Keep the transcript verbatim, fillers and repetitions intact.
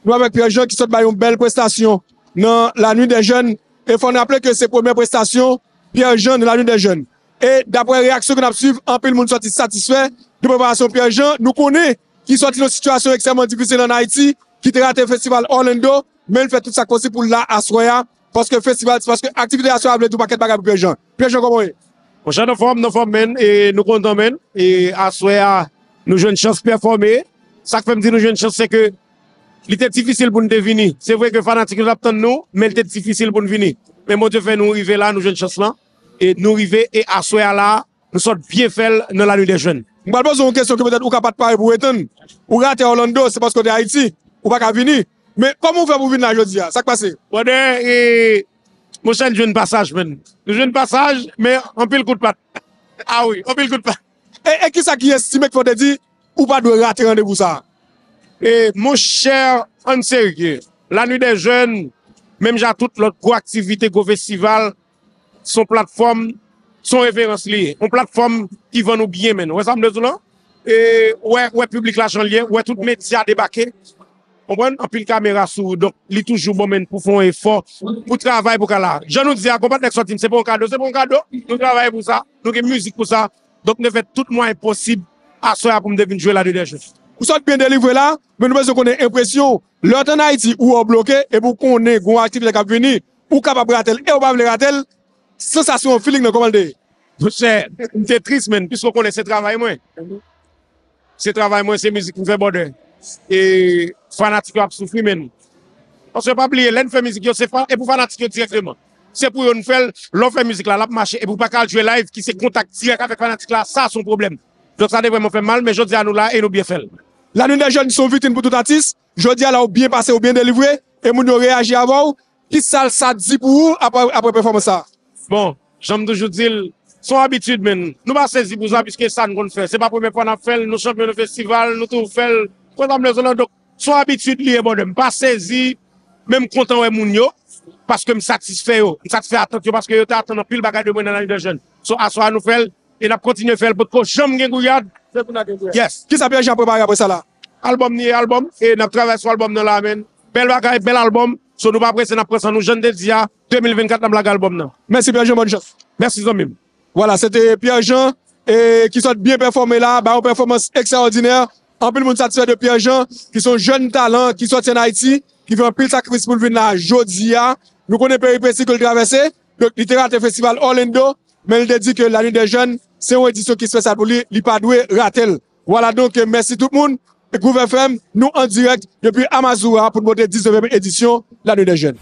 Nou avèk Pierre Jean ki sot bay yon bèl prestasyon nan La Nuit des Jeunes. E fò n raple ke se premyè prestasyon Pierre Jean nan La Nuit des Jeunes. E daprè reyaksyon ke n ap swiv, anpil moun sòti satisfè de preparasyon Pierre Jean. Nou konnen ki sòti nan sitiyasyon ekstrèmman difisil ann Ayiti, ki te rate festival Orlando, men l fè tout sa k posib pou l la aswè a, paske festival, paske aktivite aswè a vle di yon pakèt bagay pou Pierre Jean. Pierre Jean, kòman w ye? Monchè, nou fòm, nou fòm, men, e nou kontan, men. E aswè a, nou jwenn chans pèfòme. Sa k fè m di nou jwenn chans, se ke li te difisil pou n te vini. Se vre ke fanatik yo t ap tann nou, men li te difisil pou n vini. Men Bondye fè nou rive la, nou jwenn chans lan. E nou rive, e aswè a la, nou sot byen fè l nan La Nuit des Jeunes. M pral poze w yon kesyon ke petèt ou ka pa t pare pou w retann. Ou rate Orlando, se paske w te Ayiti, ou pa ka vini. Men kòman w fè pou w vin la jodi a? Sa k pase? Brother, e, monchè, n jwenn pasaj, men. Nou jwenn pasaj, men anpil kout pat. Ah wi, anpil kout pat. E, e kisa ki estime k fè w te di ou pa dwe rate randevou sa a? E, monchè, ann serye. La Nuit des Jeunes, menm jan tout lòt gwo aktivite, gwo festival, se yon platfòm, se yon referans li ye. Yon platfòm ki vann ou byen, men. Ou wè sa m vle di w lan? E, ou wè, ou wè piblik la jan l ye, ou wè tout medya debake. Konprann? Anpil kamera sou ou. Donk, li toujou bon, men, pou fè yon efò, pou travay, pou ka la. Jan nou di a, konprann nèg sòti, se pa yon kado, se pa yon kado. Nou travay pou sa, nou gen mizik pou sa. Donk, nou fè tout mwayen posib aswè a pou m te vin jwe La Nuit des Jeunes. Ou sot byen delivre la, men nou bezwen konnen enpresyon w. Lè w te ann Ayiti, ou wè w bloke, epi w konnen gen yon aktivite k ap vini, ou kapab rate l, e w pa vle rate l, sansasyon w, feeling nan, kòman l te ye? Monchè, m te tris, men, piske w konnen se travay mwen. Se travay mwen, se mizik m fè, brother. E fanatik yo ap soufri, men. Paske pa bliye, lè n fè mizik yo, se fa, e pou fanatik yo dirèkteman. Se pou yo n fè l, lè w fè mizik la, l ap mache, epi w pa ka al jwe live, ki se kontak dirèk avèk fanatik la, sa se yon pwoblèm. Donk sa te vrèman fè m mal, men jodi a nou la e nou byen fè l. La Nuit des Jeunes se yon vitrin pou tout atis. Jodi a la ou byen pase, ou byen delivre, e moun yo reyaji avè w. Kisa sa di pou ou apre, apre pèfòmans sa a? Bon, jan m toujou di l, se yon abitid, men. Nou pa sezi pou sa, piske sa n konn fè. Se pa premye fwa n ap fè l, nou chanpyon nan festival, nou toujou fè l. Konsa m lè zòn nan, donk, se yon abitid li ye, brother. M pa sezi, men m kontan wè moun yo, paske m satisfè yo. M satisfè atant yo, paske yo te atann anpil bagay de mwen nan La Nuit des Jeunes. So, aswè a nou fè l, e n ap kontinye fè l, potko janm gen gouyad. Se pou n a gen gouyad. Yes. Kisa Pierre Jean prepare apre sa la? Albòm li ye, albòm, e n ap travay sou albòm nan la, men. Bèl bagay, bèl albòm. So, nou pa prese, n ap pran san nou. Jan n te di a, de mil vennkat, n ap lage albòm nan. Mèsi, Pierre Jean, bòn chans. Mèsi, zanmi m. Vwala, se te Pierre Jean, e, ki sot byen pèfòme la, bay yon pèfòmans ekstraòdinè. Anpil moun satisfè de Pierre Jean, ki se yon jèn talan, ki sòti ann Ayiti, ki fè anpil sakrifis pou l vin la jodi a. Nou konnen peripesi ke l travèse, donk li te rate festival Orlando, men li te di ke La Nuit des Jeunes, se yon edisyon ki espesyal pou li, li pa dwe rate l. Vwala, donk, mèsi tout moun. Groove F M, nou an dirèk depi Amazura pou n pote diznèvyèm edisyon La Nuit des Jeunes.